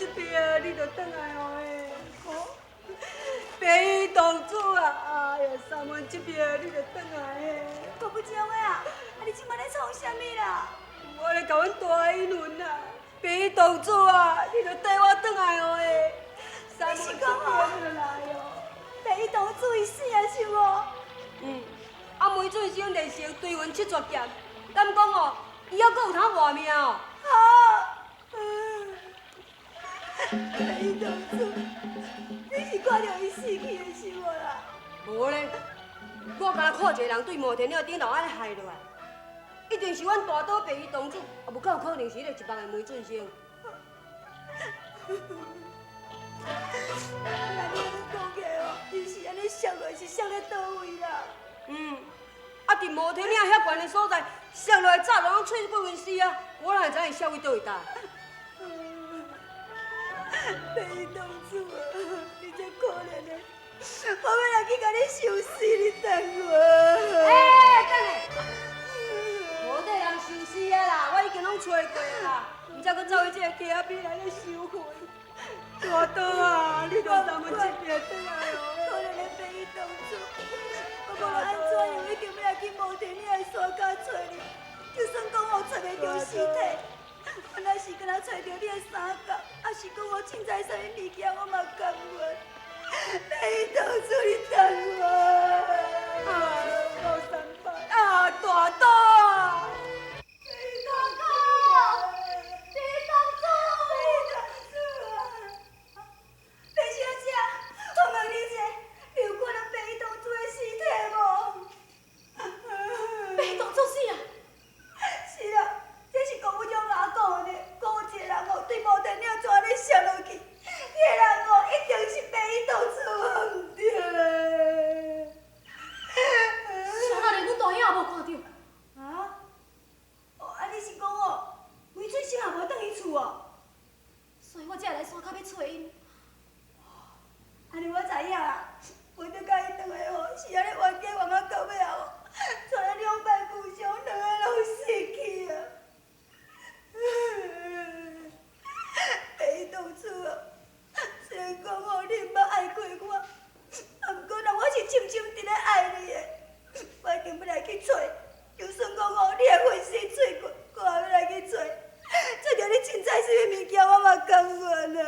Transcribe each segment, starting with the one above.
一暝你就轉來哦欸。白衣公主啊，哎呀，三門一暝你就轉來欸。郭不将的啊，啊你這馬咧創啥物啦？我咧共阮大英魂啊，白衣公主啊，你就綴我轉來哦欸。三門一暝你就來哦。白衣公主伊死啊是無？嗯，啊梅俊生練成追魂七絕劍，敢講哦，伊猶閣有通活命哦。啊！白衣公主，你是看著伊死去的是無啦？無咧，我敢若看一個人對摩天嶺頂樓按呢害落來，一定是阮大刀白衣公主，啊無敢有可能是彼個一夢的梅俊生。那你按呢講起來哦，伊是按呢摔落，是摔咧佗位啦？嗯，啊佇摩天嶺遐懸的所在，摔落來早就攏碎幾分絲啊，我哪會知伊摔去佗位搭？白衣公主啊，你這可憐的，我欲來去共你收屍，你等我。欸，等下，無得人收屍啊啦，我已經攏揣過啦，毋才閣走去這個溪仔邊來咧收魂。大刀啊，你著三門一暝轉來哦。可憐的白衣公主，我無論按怎樣，一定欲來去摩天嶺的山跤揣你，就算講我揣袂著屍體，我若是敢若揣著你的衫角，抑是講我凊彩啥物物件，我嘛甘願。白衣公主，你等我。啊，老三八啊，大刀啊！白衣公主，白衣公主，白衣公主啊！白小姐，我問你一下，你有看著白衣公主的屍體無？白衣公主死啊！是啦，這是郭武長阿講的呢，講有一個人哦，對摩天嶺怎按呢摔落去，彼個人哦，一定是白衣公主，毋對。啥人連阮大兄也無看著。啊？哦，啊你是講哦，梅春生也無轉去厝哦？所以我才會來山跤欲揣𪜶。按呢我知影啦，我拄佮伊兩個吼，是按呢冤家冤啊到尾後，跩了兩敗俱傷，兩个攏死去啊！白衣公主啊，雖然講吼你毋捌愛過我，啊毋過人我是深深佇咧愛你的，我一定欲來去揣，就算講吼你的魂屍碎骨，我也欲來去揣，揣著你凊彩啥物物件，我嘛甘願啊！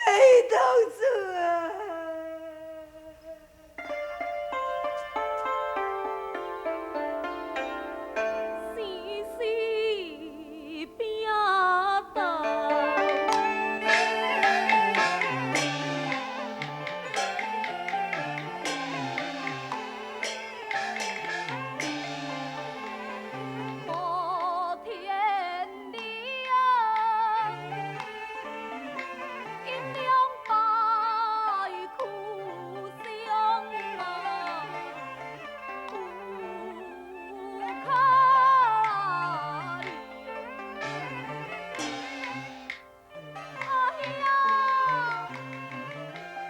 白衣公主啊！生死拼鬥，摩天嶺，陰兩敗俱傷啊，有可憐。哎呀，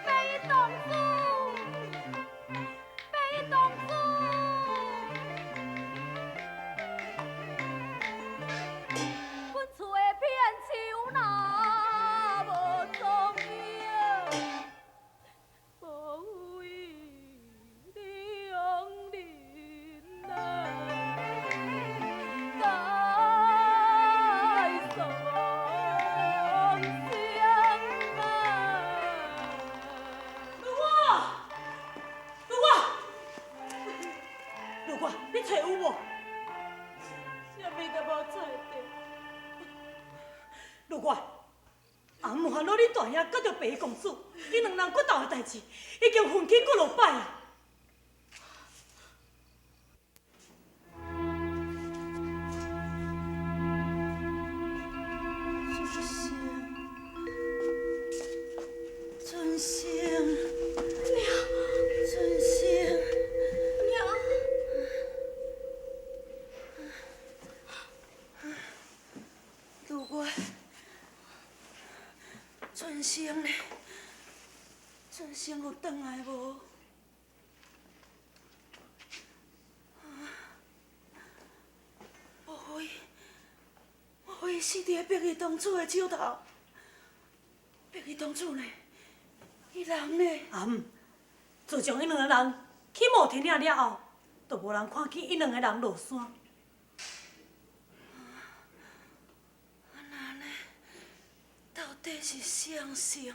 白衣公主，白衣公主，阮厝的片树若無蹤影，無非兩人啊，該喪生啊。如我，如我，如我，你揣有無？啥物都無揣著。如我，阿母煩惱恁大兄佮著白衣公主，𪜶兩人決鬥的代誌，已經分起幾落擺啊！春生，春生，娘，春生，娘，如月，春生呢？春生有轉來無？莫非，莫非死佇个白衣公主的手頭？白衣公子呢？伊人呢？啊毋，自从𪜶两个人去摩天岭了后，就无人看见𪜶两个人落山。啊那呢？到底是谁胜，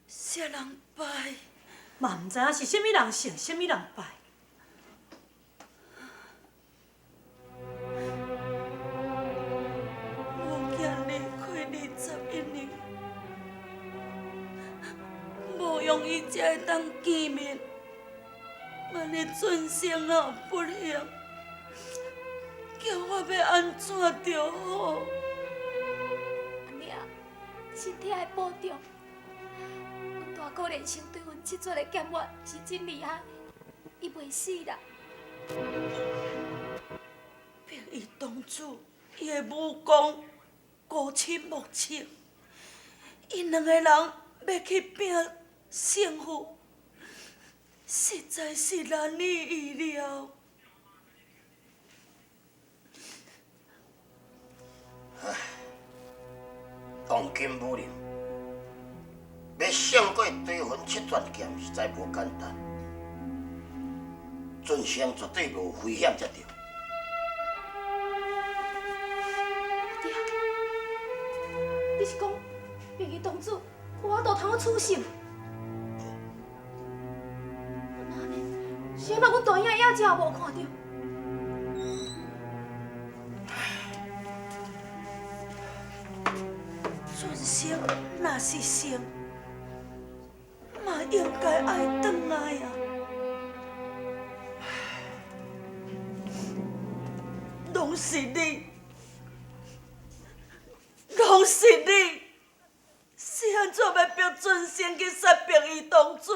啥人败？嘛毋知影是啥物人胜，啥物人败。我囝离开21年，无容易才会当见面。万一准生若有不幸，叫我欲按怎著好？阿娘，身体爱保重。阮大哥连生对阮七绝的剑法是真厉害，伊袂死啦。白衣公子，伊的武功高深莫测，𪜶两个人欲去拼胜负，实在是难以预料。唉，当今武林，欲胜过追魂七绝剑，实在无简单。准生绝对无危险才对。阿爹，你是讲白衣公子有法度通好取胜？那呢？是按怎阮大兄也真无看著？准生若是胜，嘛应该爱转来啊！拢是你，拢是你，是按怎欲逼准生去杀白衣公子？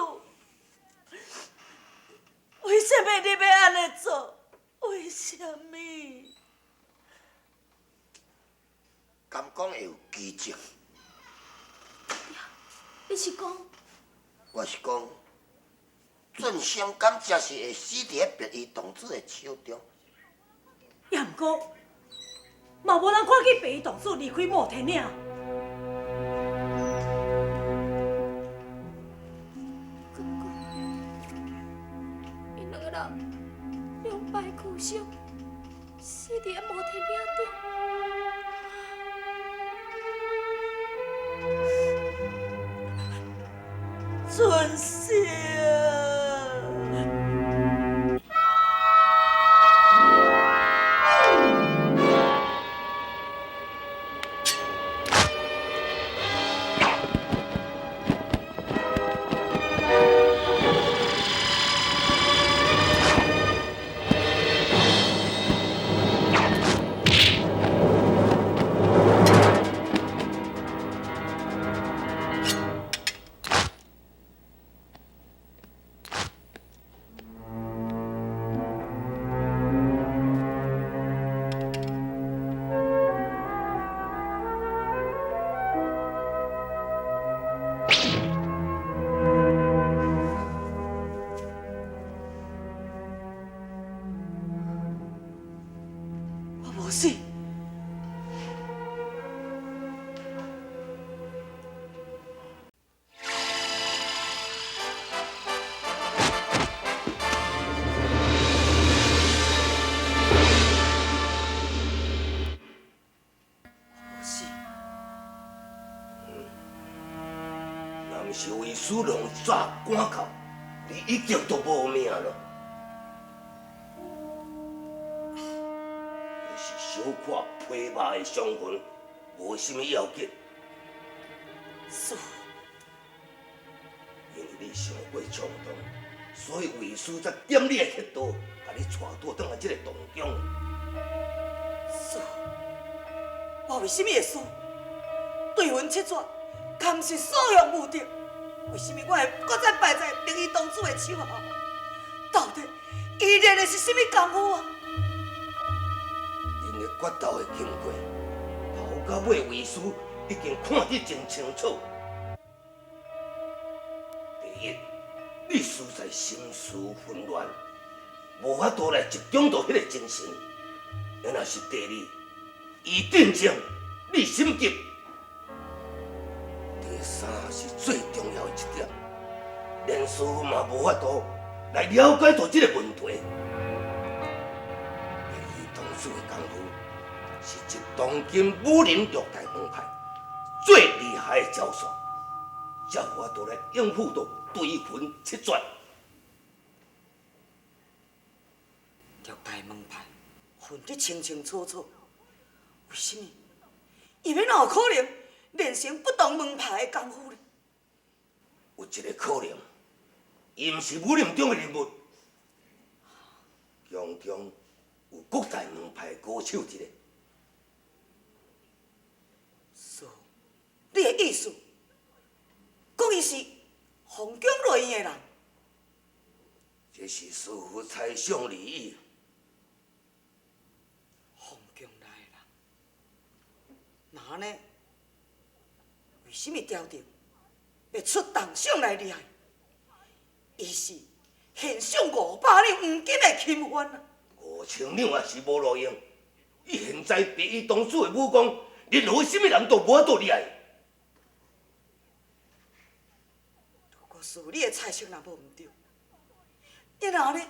为什么你欲按呢做？为什么？敢讲会有奇迹？你是讲？我是讲，准生敢真是会死伫彼白衣童子的手中？也毋过，嘛无人看见白衣童子离开摩天岭。敢讲，𪜶两个人两败俱伤，死伫彼摩天岭顶。准生。我无死。我无死。若毋是为师两早赶到，你已经都无命了。是小可皮肉的伤痕，无啥物要紧。师，因为你伤过冲动，所以为师才点你的穴道，共你带倒转来这个洞中。师，我为啥物会输？对魂七绝，敢毋是所向无敌？为啥物我会阁再败在白衣公子的手下？到底伊练的是啥物功夫啊？恁的决斗的经过，头到尾为师已经看得真清楚。第一，你实在心思混乱，无法度来集中到彼个精神。若是第二，伊镇静，你心急。第三，嘛無法度來了解到這个問題。白衣童子的功夫是集當今武林六大門派最厲害的招數，才有法度來應付到追魂七絕。六大門派分得清清楚楚，為什麼？伊欲哪有可能練成不同門派的功夫呢？有一个可能，伊毋是武林中的人物，宫中有各大門派高手一个。師，你的意思，講伊是皇宮內院的人？這是師父猜想而已。皇宮內的人，那呢？為什麼朝廷欲出重賞來掠伊？伊是獻上500兩黃金的钦犯啊！ 5000兩也是無路用。伊現在白衣童子的武功，任何啥物人都無法度掠伊。如果是你的猜測若無毋對，伊若呢，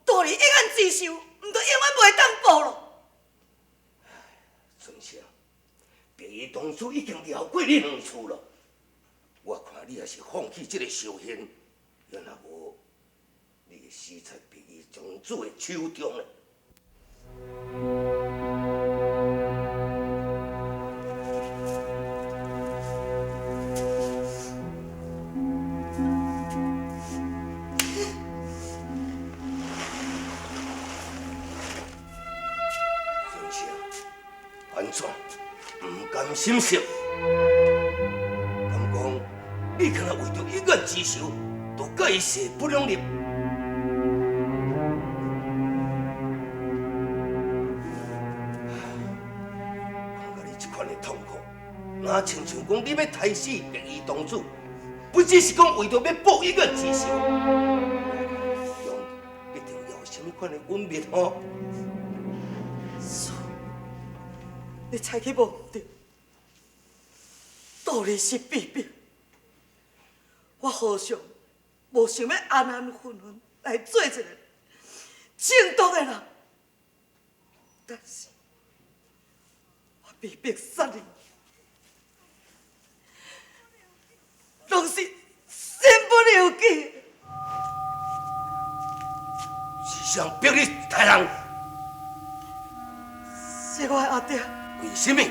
大你一眼之仇，毋就永遠袂當報咯？春生，白衣童子已經掠過你兩次咯，我看你也是放棄這个仇恨，若無，你會死在白衣童子的手中咧。春生，安怎？毋甘心死？敢講你敢若為著一眼之仇，就佮伊勢不兩立？看甲你這款的痛苦，若親像講你欲刣死白衣童子，不只是講為著欲報一眼之仇，一定有啥物款的隱秘吼？師，你猜去無毋對，道理是被逼。我和尚無想欲安安分分來做一個正當的人，但是我被逼殺人，攏是身不由己。是誰逼你刣人？是我的阿爹。為什麼？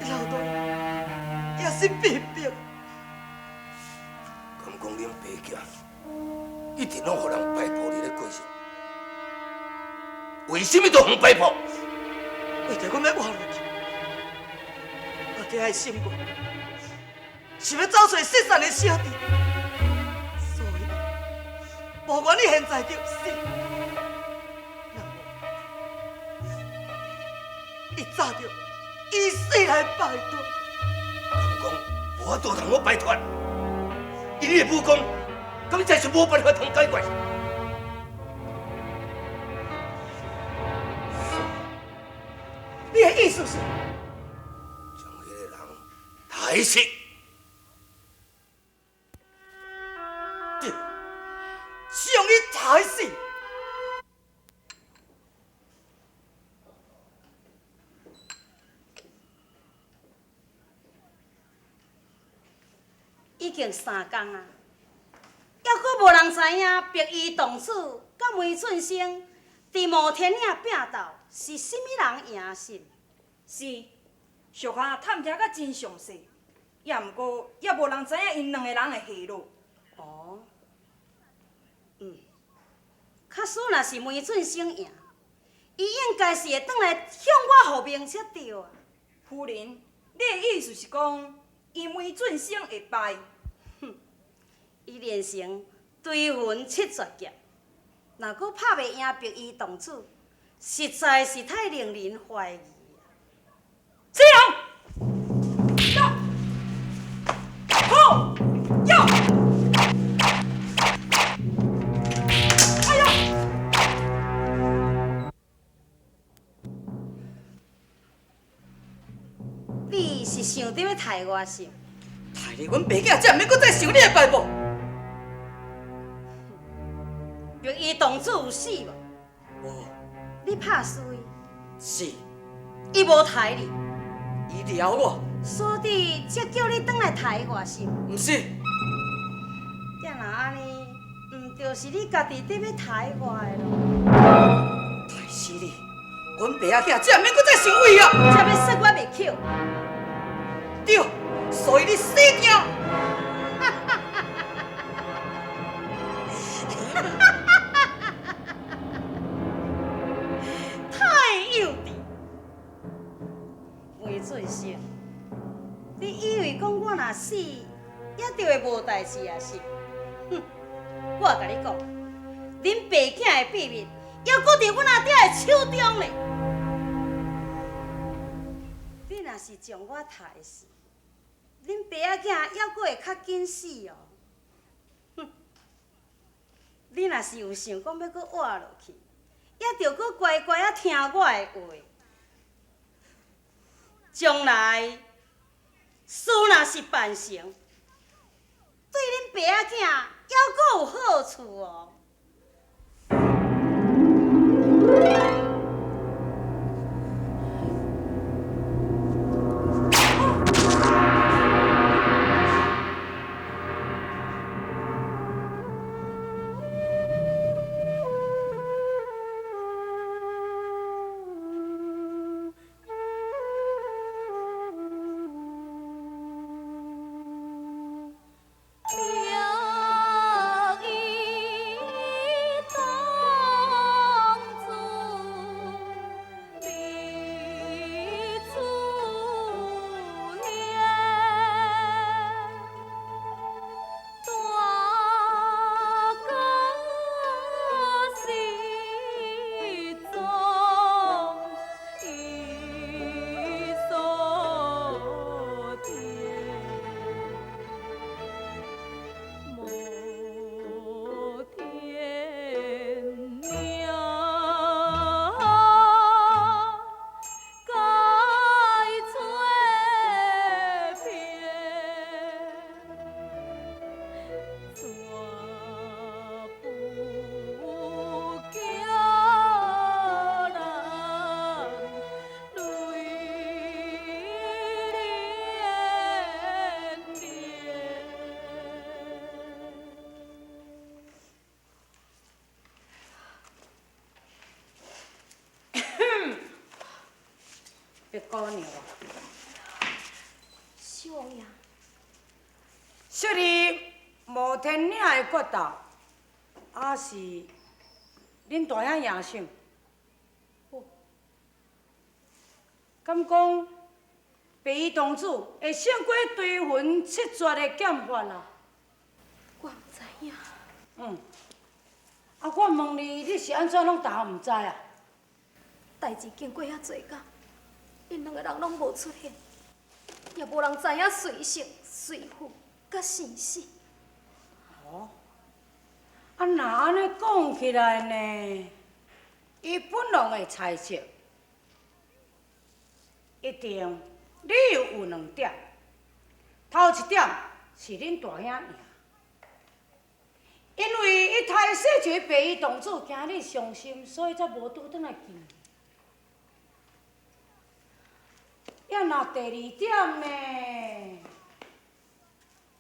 老大也是被逼。敢講恁爸囝一直攏予人擺布佇咧過日，為什麼都予擺布？為著阮欲活落去，阿爹的心願是欲走揣失散的小弟，所以無管你現在著死，若無伊早就以死來拜託。敢講無法度通好擺脫，以你的武功，敢真是無辦法通解決？你的意思是？將彼个人刣死。對，將伊刣死。已經3工啊，猶閣無人知影白衣童子佮梅俊生佇摩天嶺拼鬥是啥物人贏勝？是，屬下探聽甲真詳細，也毋過也無人知影𪜶兩个人的下落。哦，假使若是梅俊生贏，伊應該是會轉來向我予明才對啊。夫人，你的意思是講，伊梅俊生會敗？哼，伊練成追魂七絕劍，若閣拍袂贏白衣童子，實在是太令人懷疑。起來！好，呀！哎呀！你是想著欲刣我是？刣你你阮爸囝才毋免阁再受你的摆布。白衣公子有死无？无。你拍输伊？是。伊无刣你？伊掠我。所以才叫你转来刣我是毋？毋是。才若按呢，毋就是你家己伫欲刣我的咯？刣死你！阮爸仔囝才毋免阁再受威啊！才欲算我袂巧。对，所以你死定。太幼稚！魏俊生，你以为讲我若死，也就会无代志啊是？哼！我共你讲，恁爸囝的秘密，犹阁伫阮阿爹的手中呢。你若是将我刣死，恁爸仔囝犹阁会较紧死哦。哼！你若是有想讲欲阁活落去，也著阁乖乖仔听我的话。将来事若是办成，对恁爸仔囝犹阁有好处哦。白姑娘啊，小王爷，昔日摩天岭的决斗，也是恁大兄赢胜。无。敢讲白衣公子会胜过追魂七绝的剑法啊？我毋知影。嗯。啊，我问你，你是按怎拢答毋知啊？代志经过遐济工，𪜶两个人拢无出现，也无人知影谁胜谁负佮生死。哦，啊，若按呢讲起来呢，伊本人会猜测，一定理由有两点。头一点是恁大兄赢，因为伊刣死一个白衣公子，惊你伤心，所以才无拄转来见。也若第二点呢，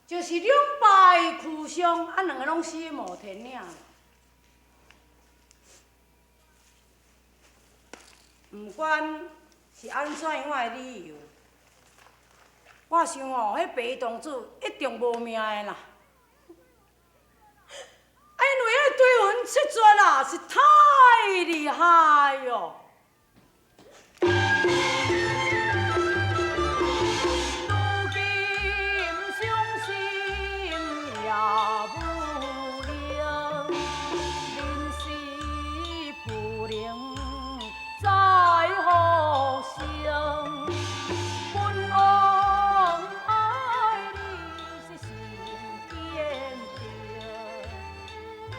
就是两败俱伤，啊，两个拢死无天岭。不管是按怎样的理由，我想哦，彼白衣公子一定无命的啦。啊，因为彼追魂七绝啦，是太厉害哟。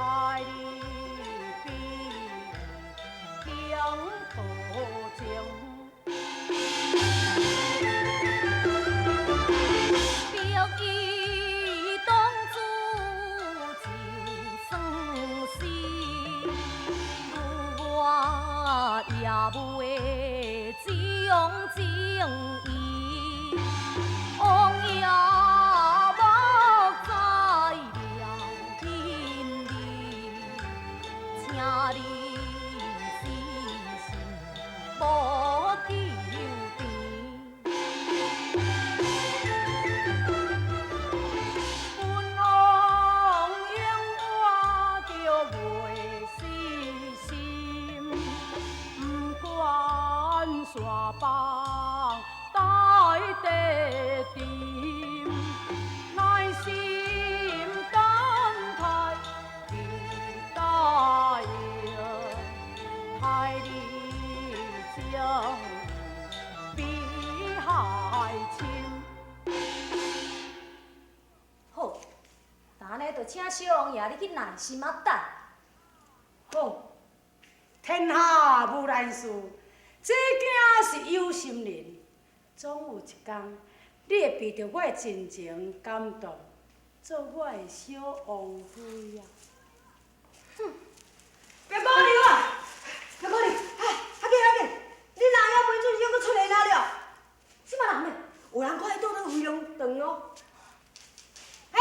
爱你比江河清。地沉，耐心等待你答应，待你情比海深。好，那按呢就请小王爷你去耐心仔等。好，天下无难事，这囝是有心人，总有一天，你会被著我的真情感动，做我的小王妃啊！哼，别讲你啊，别讲你，哎，较紧较紧，恁阿爷梅准生阁出现啊了？什么人呢？有人看伊倒转飞龙肠哦。哎哎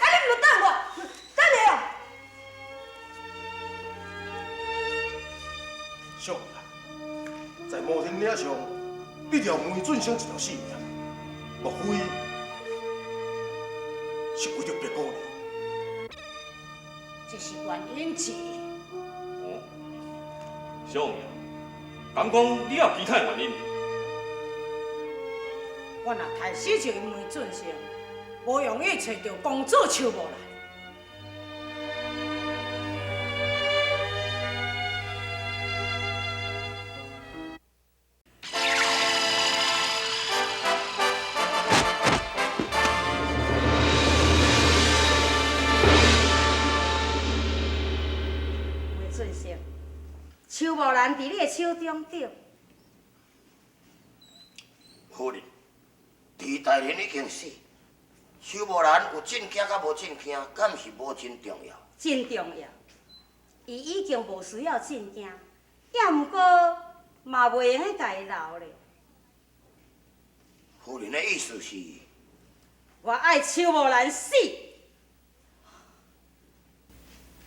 哎，你毋著等我，等下哦。少爷，在摩天岭上，你掠梅准生一条性命，莫非是为著白姑娘？这是原因之一。哦，小王爷，敢讲你也有其他原因？我若杀死这梅准生，无容易揣著公主邱无兰。梅准生，邱无兰伫你的手中对。夫人，徐大人已经死，邱无兰有进京佮无进京，敢是无真重要？真重要，伊已经无需要进京，也毋过嘛袂用得共伊留咧。夫人的意思是？我爱邱无兰死。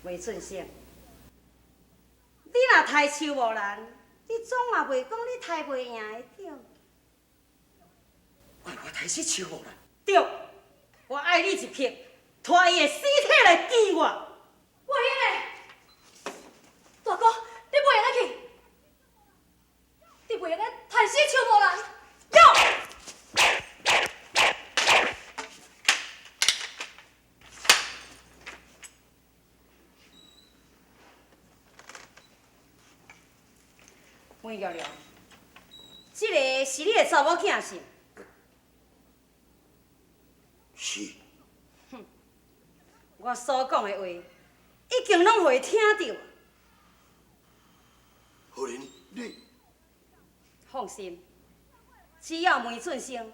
梅准生，你若杀邱无兰，你总嘛袂讲你杀袂赢的对？我杀死邱无兰。对，我爱你一刻，拖伊的尸体来见我。袂用的，大哥，你袂用得去，你袂用得杀死邱无兰。哟！梅玉良，这个是你的查某囝是？是。哼，我所讲的话，已经拢予伊听著。夫人，你放心，只要梅准生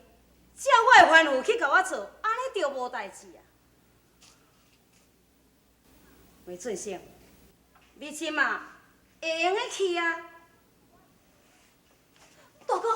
照我的吩咐去共我做，按呢就无代志啊。梅准生，你这马会用得去啊？大哥。